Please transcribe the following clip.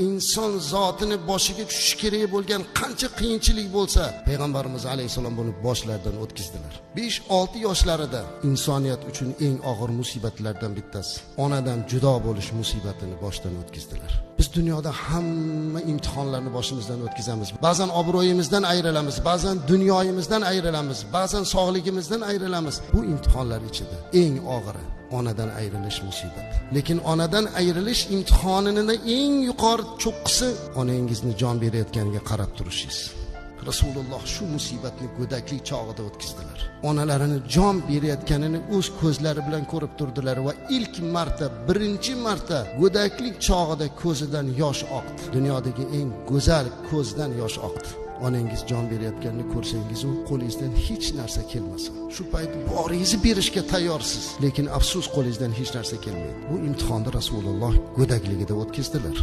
Inson zotini boshiga tushishi kerak bo'lgan qancha qiyinchilik bo'lsa, payg'ambarimiz alayhissalom buni boshlaridan o'tkazdilar. 5-6 yoshlarida insoniyat uchun eng og'ir musibatlardan bittasi onadan judo bo'lish musibatini boshdan o'tkazdilar. Biz dunyoda hamma imtihonlarni boshimizdan o'tkazamiz. Ba'zan obro'yimizdan ayrilamiz, ba'zan dunyoyimizdan ayrilamiz, ba'zan sog'ligimizdan ayrilamiz. Bu imtihonlar ichida eng og'iri onadan ayrilish musibati. Lekin onadan ayrilish imtihonini eng yuqori cho'qqisi onangizni jon berayotganiga qarab turishingiz. Rasululloh shu musibatni go'daklik chog'ida o'tkazdilar. Onalarini jon berayotganini o'z ko'zlari bilan ko'rib turdilar va ilk marta, birinchi marta go'daklik chog'ida ko'zidan yosh oqdi. Dunyodagi eng go'zal ko'zdan yosh oqdi. Onangiz jon berayotganini ko'rsangiz, u qo'lingizdan hech narsa kelmasa, shu payt boringizni berishga tayyorsiz, lekin afsus qo'lingizdan hech narsa kelmaydi. Bu imtihonni Rasululloh go'dakligida o'tkazdilar.